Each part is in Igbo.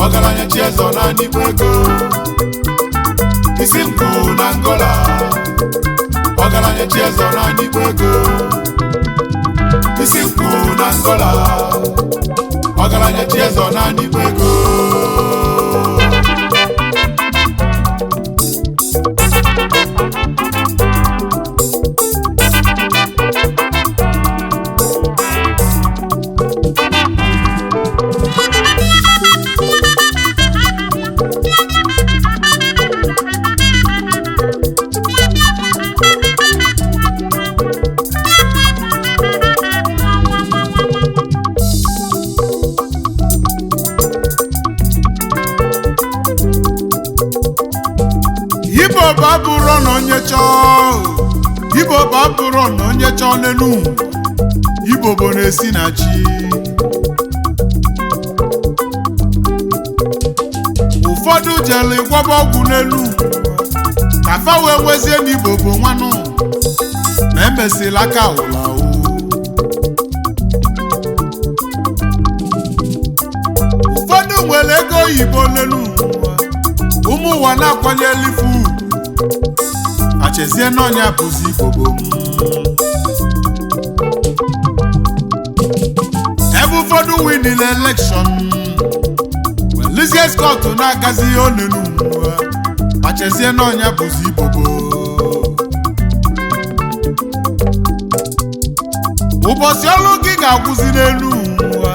Ọgaranya Chieze na n'igwe ego. Isi nkwụ na Angola. Ọgaranya Chieze na n'igwe ego. Isi nkwụ na Angola. Ọgaranya Chieze na n'igwe ego. Igbo bụ abụrọ na onye chọọ, Igbo bụ abụrọ na onye chọọ n'elu. Igbo bụ na-esi na chi. Ụfọdụ jere gwọba ọgwụ n'elu ka fa wee nwezie na Igbo bụ nwanụ na emesịla aka ụla o. Ụfọdụ nwere ego oyibo n'elu, ụmụ ụwa na-akwanyere ife ugwu, achezie n'ọnya bụzi Igbo m. Ebe ụfọdụ winile election, welizie Scott na-agazi ihe onenu, achezie n'ọnya bụzi Igbo. Ụbọchị ọrụ gị ga-agwụzi n'elu ụwa,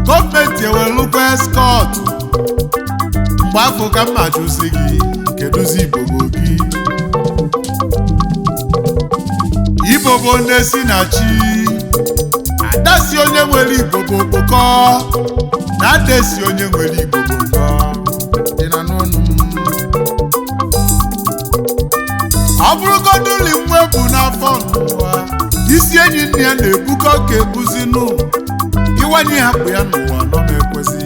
gọọmenti ewelukwa eskọt. Mgbe afọ ka mma jụzi gị, kedụzi Igbo gị? Igbo bụ na-esi na chi. Adasi onye nwere Igbo bụ okpokọ, na adesi onye nwere Igbo bụ nkọ. Dị na n'ọnụ m. Ọ bụrụgoduli nwa ebu n'afọ n'ụwa, isi enyi nne ya na-ebukọ ka ebuzinụ ịwanye hapụ ya n'ụwa nọ m ekwesị.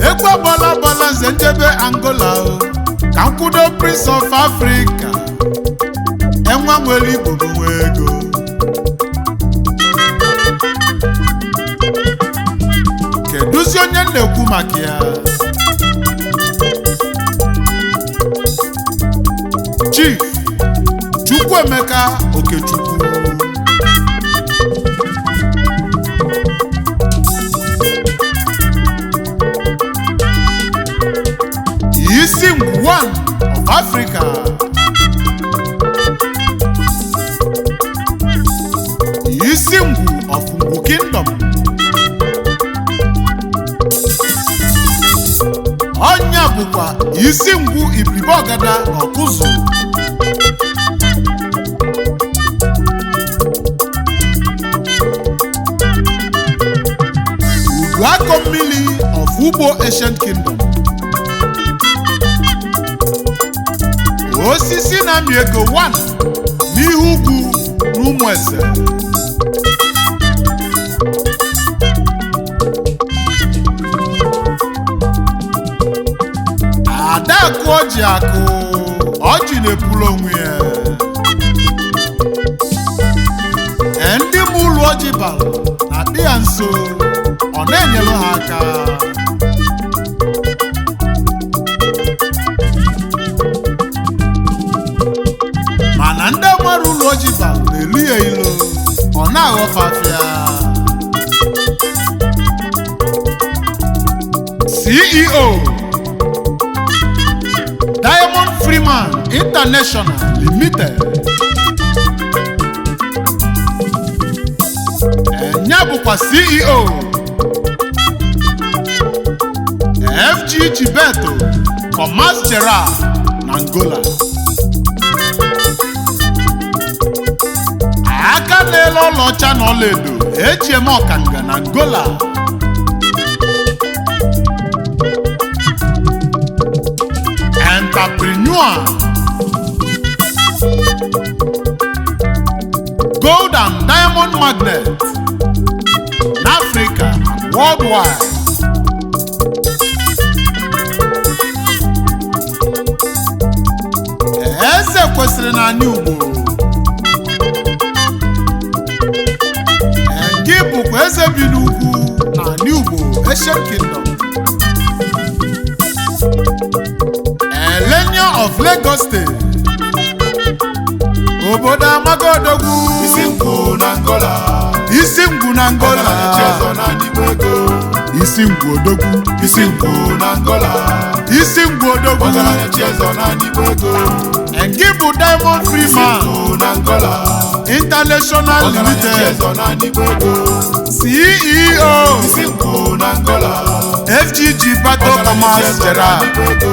Egwu agbala agbala nze njebe Angola o, ka nkwudo Prince of Africa, enwa nwere Igbo bụ nwe ego. Kedụzi onye m na-ekwu maka ya? Chief Chukwuemeka Okechukwu, isi ngwu one of Africa, isi ngwu of Ngwu Kingdom. Ọnya bụkwa isi ngwu Ibiribe Ọgada na Ọkụzụ. Udu akọ mmiri of Ugbo Ancient Kingdom. Osisi na-amị ego 1 n'ihu ugwu n'ụmụ eze. Adakụ ọjị akụ ọjị na-ebulu onwe ya. Ee, ndị mụ ụlọ ọjị bara na-adị ya nso, ọ na-enyere ha aka. Mana ndị nwere ụlọ ọjị bara na-elu ya ilo, ọ na-aghọfafịa. CEO Diamond Freeman International Limited, enya bụkwa CEO FG Chibeto Commerce Gerard na Angola. Aka na-ele ọlaọcha na ọlaedo eji eme ọkanga na Angola. Entrepreneur, gold and diamond magnet n'Africa and worldwide. Eze kwesịrị na anyị Ugbo, gị bụkwa bụkwa eze bi n'ugwu na Ani Ugbo Ancient Kingdom, Elenia of Lagos State. Obodo amago odogwu. Isi nkwụ na Angola. Isi ngwu na Angola. Ọgaranya Chieze na n'igwe ego. Isi ngwu odogwu. Isi nkwụ na Angola. Isi ngwu odogwu. Ọgaranya Chieze na n'igwe ego. Nke bụ Diamond Isi Freeman nkwụ na Angola. International Ọgaranya Limited. Chieze na n'igwe ego. CEO. Isi nkwụ na Angola. FGG Battle Ọgaranya Thomas Chieze na Gerard. n'igwe ego.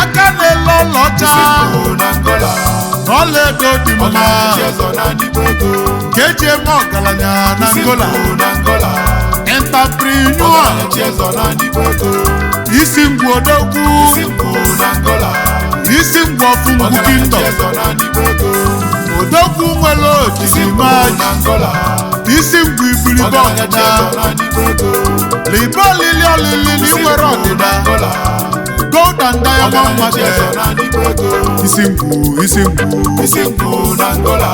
Aka na-ele ọlaọcha Isi nkwụ na Angola. na ọlaedo dị mma Ọgaranya Chieze na n'igwe ego. ka eji eme ọgaranya na Isi Angola. nkwụ na Angola. Entrepreneur. Ọgaranya Chieze na n'igwe ego. Isi ngwu odogwu. Isi nkwụ na Angola. Isi ngwu ọfụngwu Ọgaranya Kingdom. Chieze na n'igwe ego. Odogwu nwere Isi nkwụ ojimaji. na Angola. Isi ngwu ibiribe Ọgaranya ọdịda. Chieze na n'igwe ego. Libe olili olili na Isi inwere nkwụ na ọdịda. Angola. Gold and diamond Ọgaranya Chieze market. na n'igwe ego. Isi ngwu, isi ngwu. Isi nkwụ na Angola.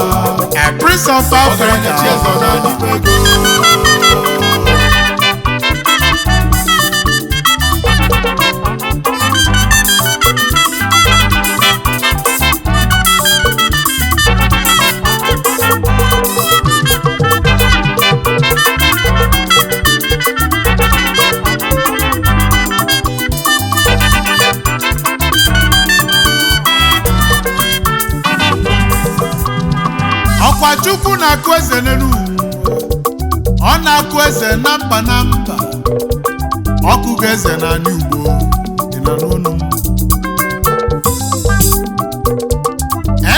A prince of Ọgaranya Africa. Chieze na n'igwe ego. Ọkwa Chukwu na-akụ eze n'elu ụwa. Ọ na-akụ eze na mba na mba. Ọkụgo eze n'ala Igbo dị na n'onu m.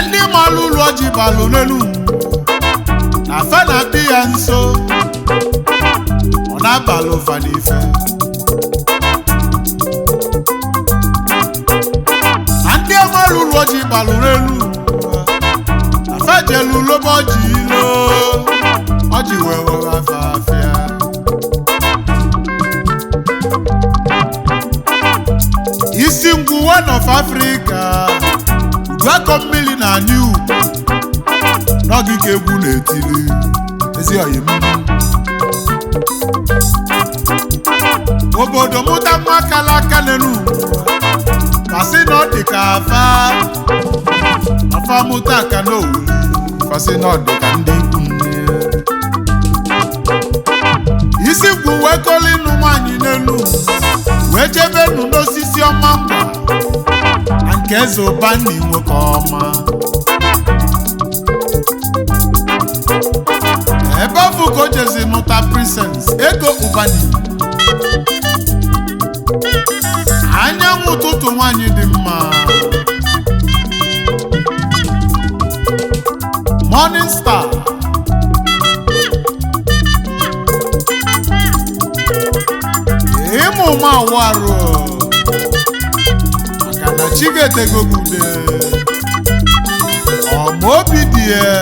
Ndị malụ ụlọ ji balụ n'elu ụwa. Na fa na-abị ya nso, ọ na-abalụ ụfa n'ife. Na ndị amalụ ụlọ ji balụ n'elu ụwa. Afajelu lobo ọjị ilo, ọjị wee were afa afịa. Isi ngwu one of Africa, uduakọ mmiri na anyị ugwu n'ọgịga egwu na-etiri ezi oyi m. Obodo mụta nwa kala aka n'elu ugwu, kasị na ọ dị ka afa afa mụta aka n'owuli, fasị na ọ dị ka ndị ikwu nne. Isi ngwu wee kọlụ ịnụ nwaanyị n'elu, wee jebe nụ n'osisi ọma mgba na nke eze ụbanni nwoke ọma. Ebe ọ bụ ka o jezi nụta Princess Ego Ụbani, anyanwụ ụtụtụ, nwaanyị dị mma, Morning Star. Ịmụ ụma awụ arụ maka na chi ga-etego gị ude ọma obi dị ya.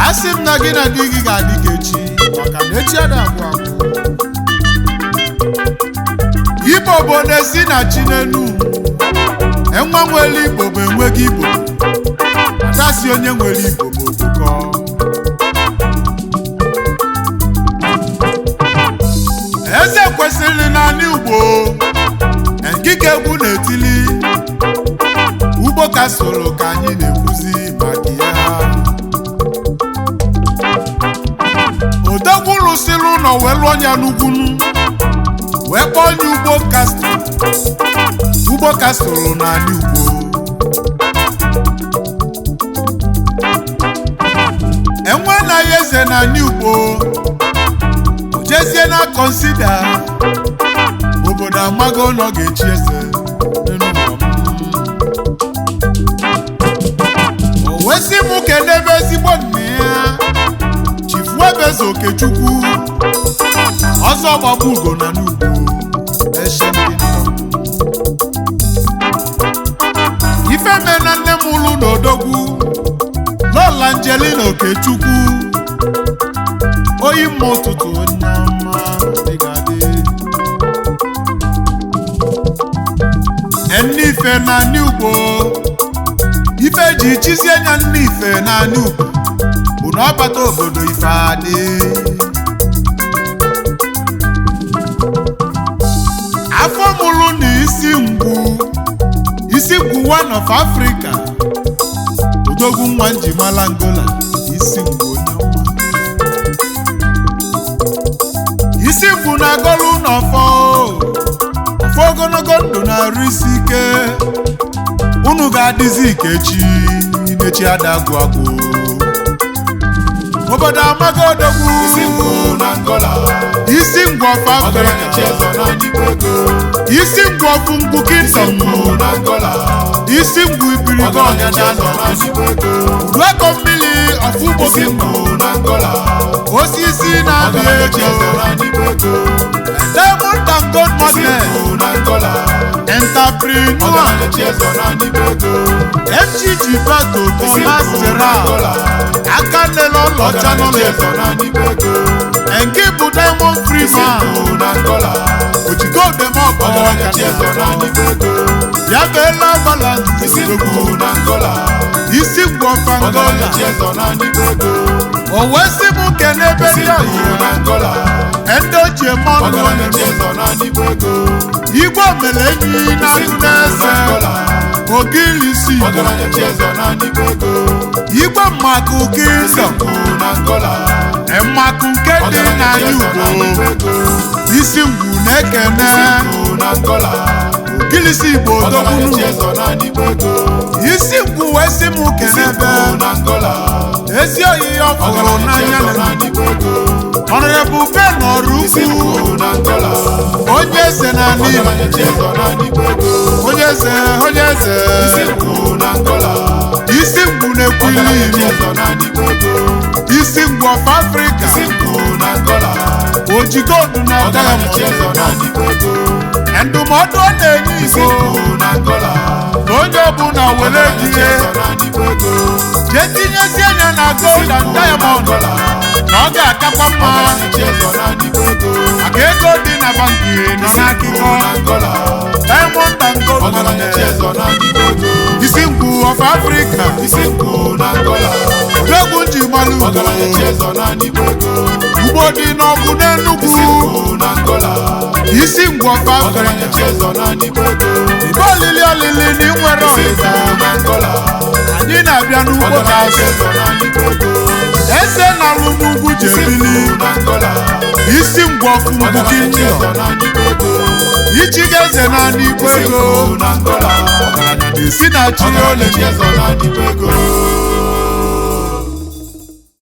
Asị m na gị na di gị ga-adị ka echi, maka na echi ada agwụ agwụ. Igbo bụ na-esi na chi n'enu enwe nwere Igbo bụ enweghị Igbo. Adasị onye nwere Igbo bụ okpukọ. Eze kwesịrị naanị Ugbo ngịga egwu na-etili ugbo ka soro ka anyị na-ekwuzi maka ya. Odogwu rụsịrị ụlọ wee lụọ ya n'ugwunu, wee kpọọ onye ugbo kastụl, ugbo kastụl n'ala Ugbo. Enwe anaghị eze n'ala Ugbo jezie na consider obodo amago na ọ ga-echi eze n'elu ụwa m. O wee sị m kenebe ezigbo nna ya, Chief Webeze Okechukwu, ọzọ gbagbu ugo na n'ugbo Ancient Kingdom. Ife me na nne m ụlụ na odogwu Lọla Angelina Okechukwu, oyi mma ụtụtụ, onye ọma ị ga-adị. Nne ife na anị ugbo, ife ji chizie nya nne ife na anị ugbo. N'ọbata obodo ife adị. Afọ mụrụ na isi ngwu, isi ngwu one of Africa. Odogwu nwa njimala Angola, isi ngwu onye ọma. Isi ngwu na-agọlụ n'ọfọ ọfọ ogologo ndụ na-arụ isi ike. Unu ga-adịzi ike echi n'echi adagwu agwụ. Obodo amago odogwu. Isi ngwu na Angola. Isi ngwu of Ọgaranya Africa. Chieze na n'igwe ego. Isi ngwu of ngwu Isi kingdom. ngwu na Angola. Isi ngwu ibirigo Ọgaranya ọnyada Chieze na n'igwe ego. Udueko mmiri of ugbo Isi kingdom. ngwu na Angola. Osisi na-amị Ọgaranya ego. Chieze na n'igwe ego. Diamond and gold Isi money. ngwu na Angola. Entrepreneur. Ọgaranya Chieze na n'igwe ego. FGG Beto Isi ngwu na Thomas Angola. aka nlele ọlaọcha Ọgaranya nọ Chieze na n'igwe ego. nke bụ Diamond Isi Freeman. ngwu na Angola. Ojigo odemọkọ Ọgaranya Chieze na n'igwe ego. ya beela balance. Isi ngwu na Angola. Isi ngwu of Ọgaranya Angola. Chieze na n'igwe ego. O wee sị m kene ebe Isi ndị ngwu ọyị na Angola. ndị ochie mmanụ. Ọgaranya Chieze na n'igwe ego. Igwe omele enyi Isi na-agụ ngwu na n'eze. Angola. Ogili si Igbo. Ọgaranya Chieze na n'igwe ego. Igwe mmakụ Isi kingdom. ngwu na Angola. Mmakụ nke dị Ọgaranya n'ala Chieze na Igbo. n'igwe ego. Isi ngwu na-ekene. Isi ngwu na Angola. Ogilisi Igbo Ọgaranya dogbunu. Chieze na n'igwe ego. Isi ngwu wee sị m Isi kene ebe ngwu na Angola. ezi oyi ọ fụrụ Ọgaranya n'anya Chieze na n'igwe ego. Honorable Ben ọrụ Isi ukwu. ngwu na Angola. Onye eze n'ala Igbo. Ọgaranya Chieze na n'igwe ego. Onye eze, onye eze. Isi ngwu na Angola. Isi ngwu na-ekwuli Ọgaranya ilu. Chieze na n'igwe ego. Isi ngwu of Africa. Isi ngwu na Angola. Ojigodu na Ọgaranya diamond. Chieze na n'igwe ego. Ndụmọdụ ọ na-enye Isi Igbo ngwu na Angola. na onye ọbụla were Ọgaranya die Chieze na n'igwe ego. jee tinyezie anya na Isi gold and ngwu na diamond Angola. na ọ ga-akakwa mma Ọgaranya Chieze na n'igwe ego. maka ego dị na banki nọ Isi ngwu n'akụkọ na Angola. diamond and gold Ọgaranya money. Chieze na n'igwe ego. Isi ngwu of Africa. Isi ngwu na Angola. Odogwu ji malụ ugo. Ọgaranya Chieze na n'igwe ego. Ugbo dị n'ọgụ n'Enugwu. Isi ngwu na Angola. Isi ngwu of Ọgaranya Africa. Chieze na n'igwe ego. Ibe olili olili na ịnwere Isi ọdịda. ngwu na Angola. Anyị na-abịa n'ugbo ka Ọgaranya azụ. Chieze na n'igwe ego. Eze na-alụ n'ugwu Isi jebili. ngwu na Angola. Isi ngwu of ngwu Ọgaranya kingdom. Chieze na n'igwe ego. Ichiga eze na n'igwe Isi ego. ngwu na Angola. Ọgaranya na-esi na chi Ọgaranya ole. Chieze na n'igwe ego.